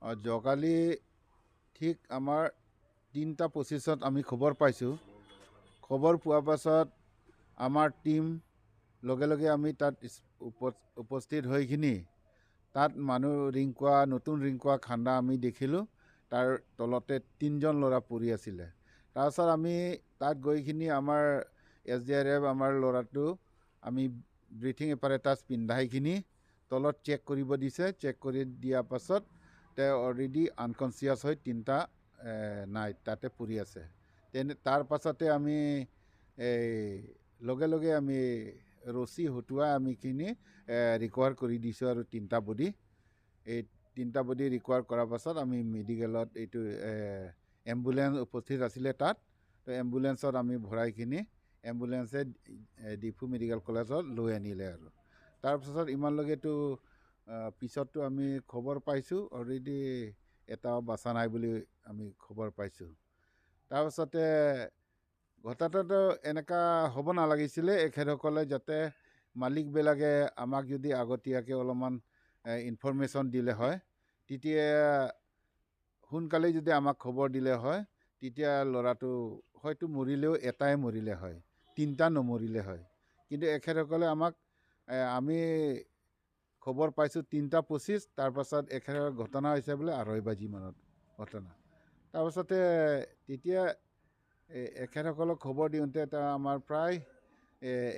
যোৱাকালি ঠিক আমাৰ 3:25ত আমি খবৰ পাইছোঁ। খবৰ পোৱাৰ পাছত আমাৰ টীম লগে লগে আমি তাত উপস্থিত হৈখিনি তাত মানুহ ৰিংকুৱা, নতুন ৰিংকুৱা খান্দা আমি দেখিলোঁ। তাৰ তলতে 3জন ল'ৰা পৰি আছিলে। তাৰপাছত আমি তাত গৈখিনি আমাৰ SDRF আমাৰ ল'ৰাটো আমি ব্ৰিথিং এপাৰেটাছ পিন্ধাইখিনি তলত চেক কৰিব দিছে। চেক কৰি দিয়াৰ পাছত তেওঁ অলৰেডি আনকনচিয়াছ হৈ 3টা নাই তাতে পৰি আছে। তেনে তাৰ পাছতে আমি এই লগে লগে আমি ৰছী হতুৱাই আমিখিনি ৰিকভাৰ কৰি দিছোঁ আৰু 3টা বডি। এই 3টা বডি ৰিকভাৰ কৰাৰ পাছত আমি মেডিকেলত এইটো এম্বুলেঞ্চ উপস্থিত আছিলে তাত, তো এম্বুলেঞ্চত আমি ভৰাইখিনি এম্বুলেঞ্চে ডিফু মেডিকেল কলেজত লৈ আনিলে। আৰু তাৰপাছত ইমানলৈকেতো পিছততো আমি খবৰ পাইছোঁ অলৰেডি এটাও বাচা নাই বুলি আমি খবৰ পাইছোঁ। তাৰপাছতে ঘটনাটো এনেকুৱা হ'ব নালাগিছিলে। এখেতসকলে যাতে মালিকবিলাকে আমাক যদি আগতীয়াকৈ অলপমান ইনফৰমেশ্যন দিলে হয়, তেতিয়া সোনকালে যদি আমাক খবৰ দিলে হয়, তেতিয়া ল'ৰাটো হয়তো মৰিলেও এটাই মৰিলে হয়, 3টা নমৰিলে হয়। কিন্তু এখেতসকলে আমাক আমি খবৰ পাইছোঁ 3:25, তাৰপাছত এখেতৰ ঘটনা হৈছে বোলে 2:30 বাজিমানত ঘটনা। তাৰপাছতে তেতিয়া এখেতসকলক খবৰ দিওঁতে এটা আমাৰ প্ৰায়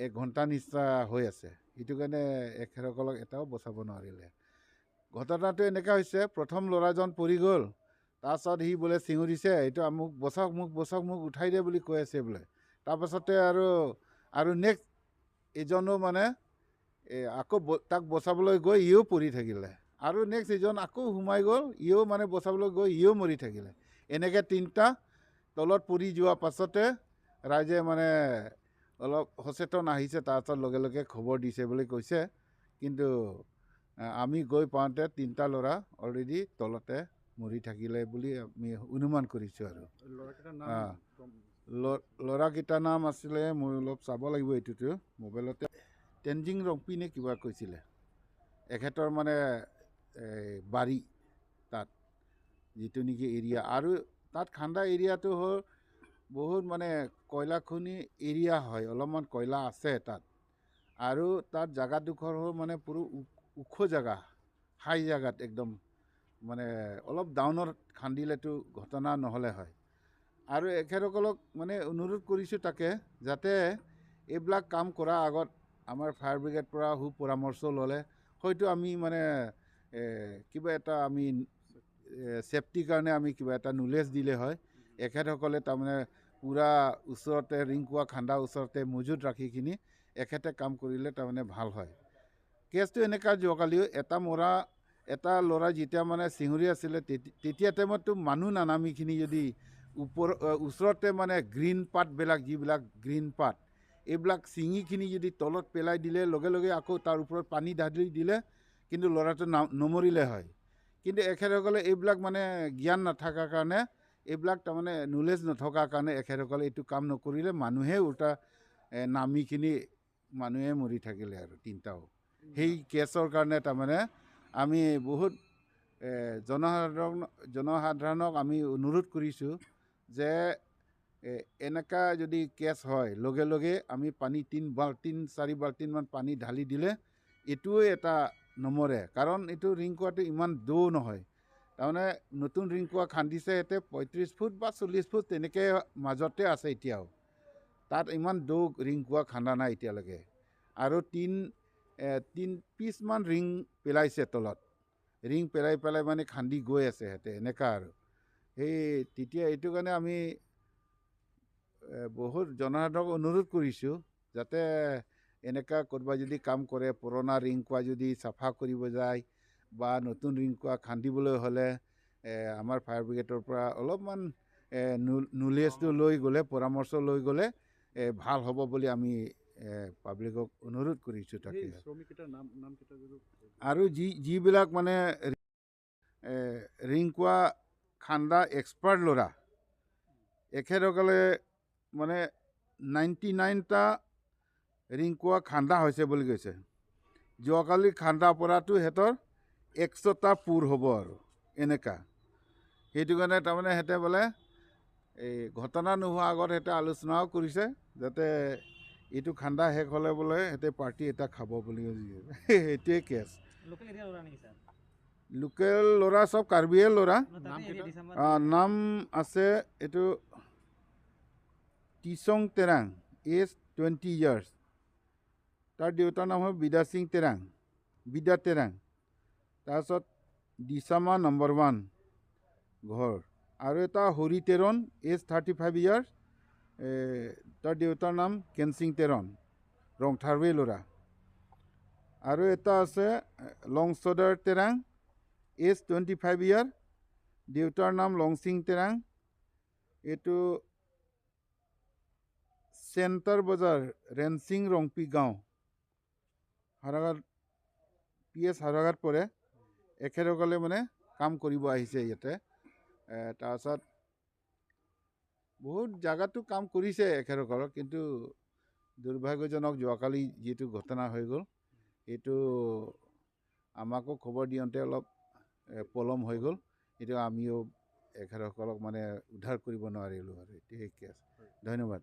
1 ঘণ্টা নিচিনা হৈ আছে। সেইটো কাৰণে এখেতসকলক এটাও বচাব নোৱাৰিলে। ঘটনাটো এনেকুৱা হৈছে, প্ৰথম ল'ৰাজন পৰি গ'ল, তাৰপাছত সি বোলে চিঞৰিছে, এইটো মোক বচাওক, মোক বচাওক, মোক উঠাই দে বুলি কৈ আছে বোলে। তাৰপাছতে আৰু নেক্সট এজনো মানে আকৌ তাক বচাবলৈ গৈ ইও পৰি থাকিলে, আৰু নেক্সট এজন আকৌ সোমাই গ'ল, ইও মানে বচাবলৈ গৈ ইও মৰি থাকিলে। এনেকৈ 3টা তলত পৰি যোৱাৰ পাছতে ৰাইজে মানে অলপ সচেতন আহিছে, তাৰপাছত লগে লগে খবৰ দিছে বুলি কৈছে। কিন্তু আমি গৈ পাওঁতে 3টা ল'ৰা অলৰেডি তলতে মৰি থাকিলে বুলি আমি অনুমান কৰিছোঁ। আৰু ল'ৰাকেইটাৰ নাম আছিলে, মই অলপ চাব লাগিব এইটোতো মোবাইলতে, টেনজিং ৰংপি নে কিবা কৈছিলে। এখেতৰ মানে বাৰী তাত যিটো নেকি এৰিয়া, আৰু তাত খান্দা এৰিয়াটো হ'ল বহুত মানে কয়লা খনি এৰিয়া হয়, অলপমান কয়লা আছে তাত। আৰু তাত জেগাডোখৰ হ'ল মানে পুৰো ওখ জেগা, হাই জেগাত একদম মানে অলপ ডাউনত খান্দিলেতো ঘটনা নহ'লে হয়। আৰু এখেতসকলক মানে অনুৰোধ কৰিছোঁ তাকে, যাতে এইবিলাক কাম কৰাৰ আগত আমাৰ ফায়াৰ ব্ৰিগেড পৰা সুপৰামৰ্শ ল'লে হয়তো আমি মানে কিবা এটা আমি ছেফটিৰ কাৰণে আমি কিবা এটা নলেজ দিলে হয়। এখেতসকলে তাৰমানে পূৰা ওচৰতে ৰিংকুৱা খান্দা ওচৰতে মজুত ৰাখিখিনি এখেতে কাম কৰিলে তাৰমানে ভাল হয়। কেছটো এনেকুৱা, যোৱাকালিও এটা ল'ৰা যেতিয়া মানে চিঞৰি আছিলে তেতিয়া টাইমততো মানুহ নানামিখিনি যদি ওপৰ ওচৰতে মানে গ্ৰীণ পাতবিলাক, যিবিলাক গ্ৰীণ পাত এইবিলাক ছিঙিখিনি যদি তলত পেলাই দিলে লগে লগে আকৌ তাৰ ওপৰত পানী ঢালি দিলে কিন্তু ল'ৰাটো নমৰিলে হয়। কিন্তু এখেতসকলে এইবিলাক মানে জ্ঞান নথকাৰ কাৰণে, এইবিলাক তাৰমানে নলেজ নথকাৰ কাৰণে এখেতসকলে এইটো কাম নকৰিলে, মানুহে উল্টা নামিখিনি মানুহে মৰি থাকিলে আৰু 3টাও। সেই কেছৰ কাৰণে তাৰমানে আমি বহুত জনসাধাৰণক আমি অনুৰোধ কৰিছোঁ যে এনেকুৱা যদি কেছ হয় লগে লগে আমি পানী 3-4 বাল্টিনমান পানী ঢালি দিলে এইটোও এটা নমৰে। কাৰণ এইটো ৰিংকুৱাটো ইমান দৌ নহয়, তাৰমানে নতুন ৰিংকুৱা খান্দিছে ইয়াতে 35 ফুট বা 40 ফুট তেনেকৈ মাজতে আছে এতিয়াও, তাত ইমান দৌ ৰিংকুৱা খান্দা নাই এতিয়ালৈকে। আৰু 3 পিচমান ৰিং পেলাইছে তলত, ৰিং পেলাই পেলাই মানে খান্দি গৈ আছে সিহঁতে এনেকুৱা। আৰু সেই তেতিয়া এইটো কাৰণে আমি বহুত জনসাধাৰণক অনুৰোধ কৰিছোঁ যাতে এনেকুৱা ক'ৰবাত যদি কাম কৰে, পুৰণা ৰিংকুৱা যদি চাফা কৰিব যায় বা নতুন ৰিংকুৱা খান্দিবলৈ হ'লে আমাৰ ফায়াৰ ব্ৰিগেডৰ পৰা অলপমান নলেজটো লৈ গ'লে, পৰামৰ্শ লৈ গ'লে ভাল হ'ব বুলি আমি পাব্লিকক অনুৰোধ কৰিছোঁ তাকে। আৰু যিবিলাক মানে ৰিংকুৱা খান্দা এক্সপাৰ্ট ল'ৰা, এখেতসকলে মানে 99টা ৰিংকুৱা খান্দা হৈছে বুলি কৈছে। যোৱাকালি খান্দা পৰাটো সিহঁতৰ 100টা পূৰ হ'ব আৰু। এনেকুৱা। সেইটো কাৰণে তাৰমানে সিহঁতে বোলে এই ঘটনা নোহোৱা আগত সিহঁতে আলোচনাও কৰিছে, যাতে এইটো খান্দা শেষ হ'লে বোলে সিহঁতে পাৰ্টি এটা খাব বুলি। সেইটোৱে কেছ। লোকেল ল'ৰা চব কাৰ্বিয়ে ল'ৰা। নাম আছে এইটো টিচং তেৰাং, এজ 20 ইয়াৰ্ছ। তাৰ দেউতাৰ নাম হ'ল বিদা সিং তেৰাং, বিদা তেৰাং। তাৰপিছত ডিচামা নম্বৰ 1 ঘৰ। আৰু এটা হৰি তেৰণ, এজ 35 ইয়াৰ্ছ। তাৰ দেউতাৰ নাম কেনচিং তেৰণ, ৰংথাৰৱে ল'ৰা। আৰু এটা আছে লংচদৰ তেৰাং, এজ 25 ইয়াৰ, দেউতাৰ নাম লংচিং তেৰাং। এইটো চেণ্টাৰ বজাৰ, ৰেনচিং ৰংপি গাঁও, হাৰাঘাট পি এছ হাৰাঘাট পৰে। এখেতসকলে মানে কাম কৰিব আহিছে ইয়াতে। তাৰপাছত বহুত জেগাতো কাম কৰিছে এখেতসকলৰ, কিন্তু দুৰ্ভাগ্যজনক যোৱাকালি যিটো ঘটনা হৈ গ'ল, এইটো আমাকো খবৰ দিওঁতে অলপ পলম হৈ গ'ল। এইটো আমিও এখেতসকলক মানে উদ্ধাৰ কৰিব নোৱাৰিলোঁ আৰু এইটোৱে কেছ। ধন্যবাদ।